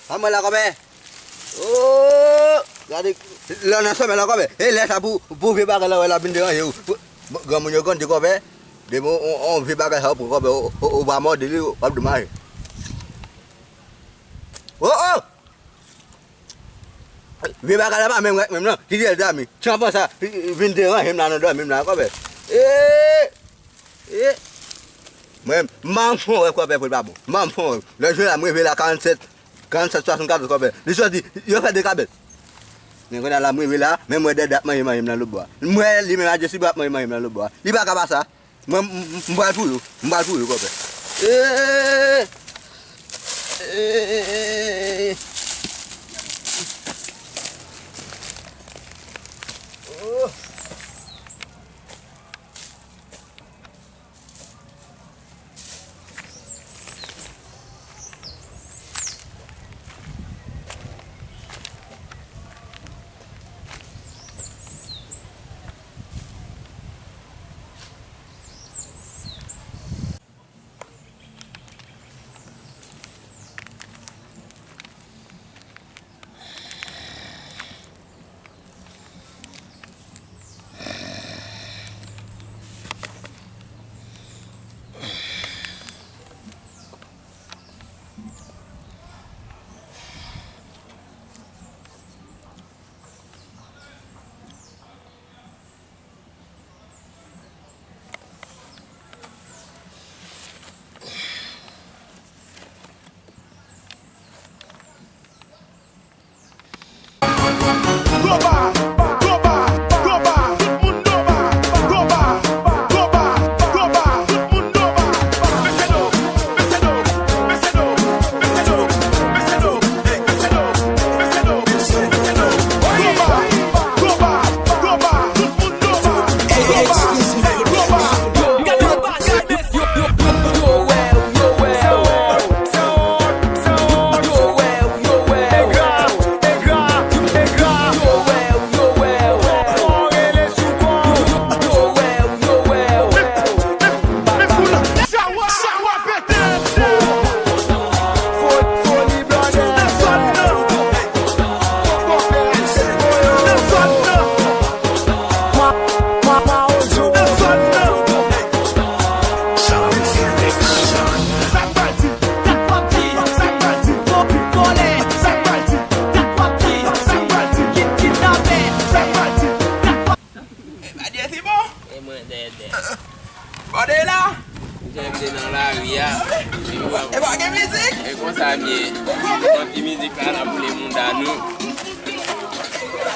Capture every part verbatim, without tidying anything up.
Pa mwen la, kòmè. Oh, gade, lè w nan sòmèy la, kòmè. E lè sa pou, pou vye bagay la, wè, l ap vin deranje w. Pou, granmoun yo grandi, kòmè. Depi on, on, on vye bagay sa, ou pran, kòmè, ou, ou, ou pa mòde li, w ap domaj. Oh, oh! Vye bagay la pa menm rèk menm, non. Kite l dòmi. Tchanpan sa, vin deranje m la nan dòmi m la, kòmè. Eh! Eh! Mwen, m pa janm fè on rèv, kòmè, pou l pa bon. M pa janm fè on rèv. Lòt jou la, m reve la karannsèt, karannsèt swasannkatòz, kòmè. Li sòti, yo fè de kabèt. Men kounye a la, m reve la, men m wè Dèdè ap manje manje m nan lòtbò a. M wè li menm ak Jesibra ap manje manje m nan lòtbò a. Li pa ka pa sa. Mwen, m, m, m pral pou yo. M pral pou yo, kòmè. Eh! Eh! Oh! E pa Dye si bon. E mwen Dèdè. Bòde la. Misye m te nan lari a. E pa gen mizik. E konsa m ye. Yon ti mizik la, n ap boule mouda nou.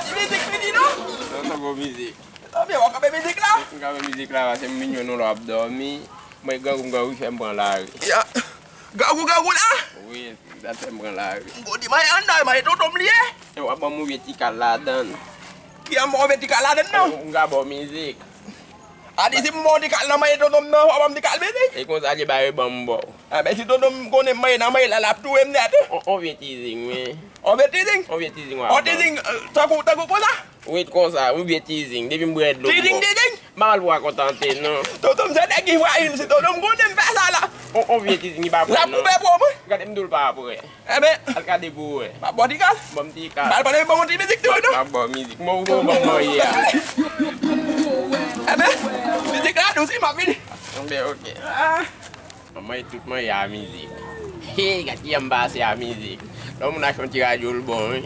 Ti mizik fini non. Non, se bon mizik. Tanpri, w ap kanpe mizik la. M kanpe mizik la, paske m vin jwenn ou lè w ap dòmi. Mwen grangou, grangou fè m pran lari. Ya. Grangou, grangou la. Wi. Dat fè m pran lari. M gon ti manye anndan, manye tonton m li ye. E w ap ban m yon vye ti kal ladan l. Ki an m ba w vye ti kal ladan l non? M ka ba w mizik. A di si m ba w ti kal nan manye tonton m nan, w ap ban m ti kal mizik? E konsa li ba yo ban m ba w. A men si tonton m konnen m manye nan manye la, l ap touye m nèt wi. On, on vye ti zing wi. On vye ti zing? On vye ti zing w ap ban m. On ti zing, euh, tankou, tankou konsa? Wi, konsa, yon vye ti zing, depi m bwè dlo m bon. Ti zing, ti zing? M pa mal pou w akontante non. Tonton m se nèg ki frajil, si tonton m konnen m fè sa la. On, on vye ti zing, li pa prè non. L ap koupe po mwen. Gade m di w l pa prè. Enben. Al gade pou w wè. M ap ba w ti kal. Ban m ti kal. M pral pale, ban m yon ti mizik tou wi non. M ap ba w mizik. Mwen ou ban m manje a. Enben, mizik la dous wi, m ap vini. Enben, oke. Ah. Manman e tout manje a mizik. Hey, gad kijan m pase a mizik. Lè yon moun achte yon ti radyo, l bon wi.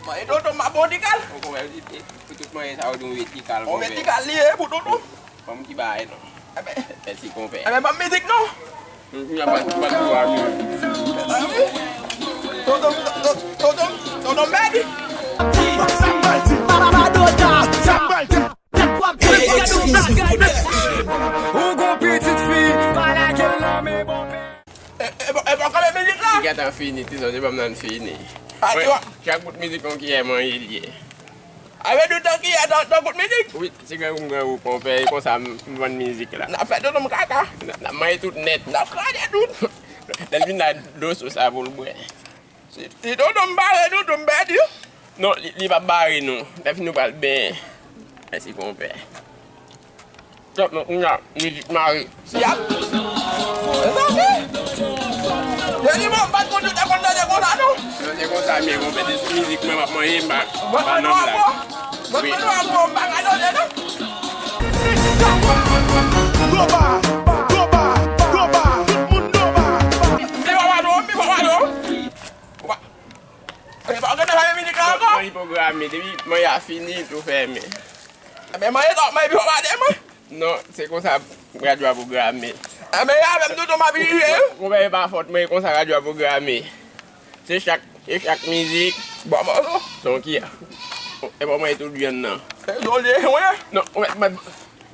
Mwen e tonton m ap ba w ti kal. Ou konprann, pou tout manje sa yo di yon vye ti kal. Yon vye ti kal li ye pou tonton. Ban m ti bagay non. Mèsi konpè. Enben ban m mizik non. Tonton, tonton, tonton, tonton Mèdi. Ou gon pitit fi, pa lage l nan men bòpè. E, e, e, bon, e, bon, kanpe mizik la. Ti gata fini, ti sonje ban m nan fini. Chak bout mizik yon kiyè manje l ye. Avè di w tan kiyè, tan, tan kout mizik. Wi, ti grangou, grangou, konpè, e konsa m, m vann mizik la. N ap fè tonton m kaka. N ap, n ap manje tout nèt. N ap kraze tout. Lè l vin la, dlo sou sa pou l bwè. Si, si tonton m bare nou, tonton m pèdi. Non, li, li p ap bare nou. Lè fini nou pral benyen. Mèsi, konpè. Kèt non, kounya, mizik mare. Si ap. E sa vre. Li bon, m pa t konn yo te konn tande konsa, non. Yo te konsa, men konpèt sou mizik mwen, m ap manje, m pa, m pa nan blag. Mwen, mwen, mwen, mwen, m pa ka tande, non. Gwo ba, gwo ba, gwo ba, tout moun gwo ba. Li pa pa non, li pa pa non. Ou pa, li pa gen nan mizik la ankò. Mwen, li pwograme, depi manje a fini, tou fèmen. Men manje sa, manje pi w pa de mwen. Non, se konsa radyo a pwograme. Enben, e avè m toutan m ap jije, wi. Konpè, e pa fòt mwen, e konsa radyo a pwograme. Se chak, se chak mizik. Bon, mòso. Se yon ki, e bon, mwen tou vyann nan. E zòlye, wi. Non, mwen, mwen,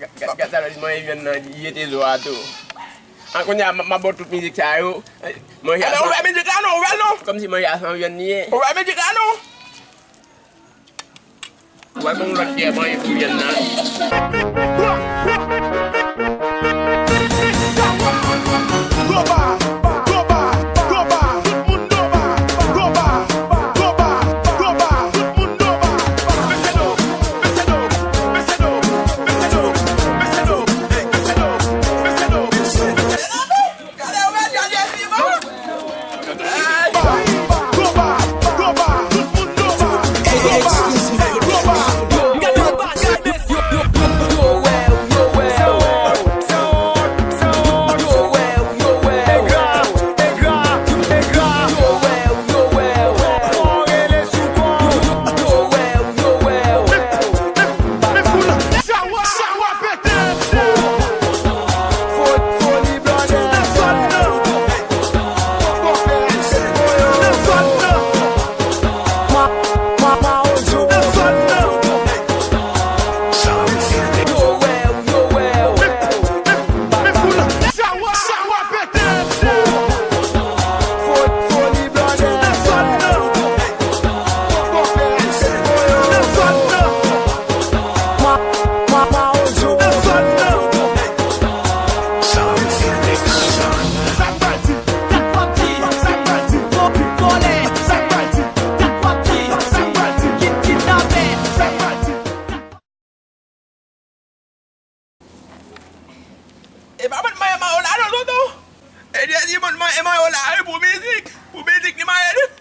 gad, gad, gad sa lè li manje vyann nan, li jete zo a tou. An, kounye a, m, m ap ba w tout mizik sa yo. Manje a. Enben, ouvè mizik la non, ouvè l non. Kòmsi manje a san vyann li ye. Ouvè mizik la non. Wè, bon, lòt yè, bon, e pou vyann nan. E pa mwen manje mayo la non, tonton. E Jezi mwen manje mayo la wi, pou mizik. Pou mizik li manje li.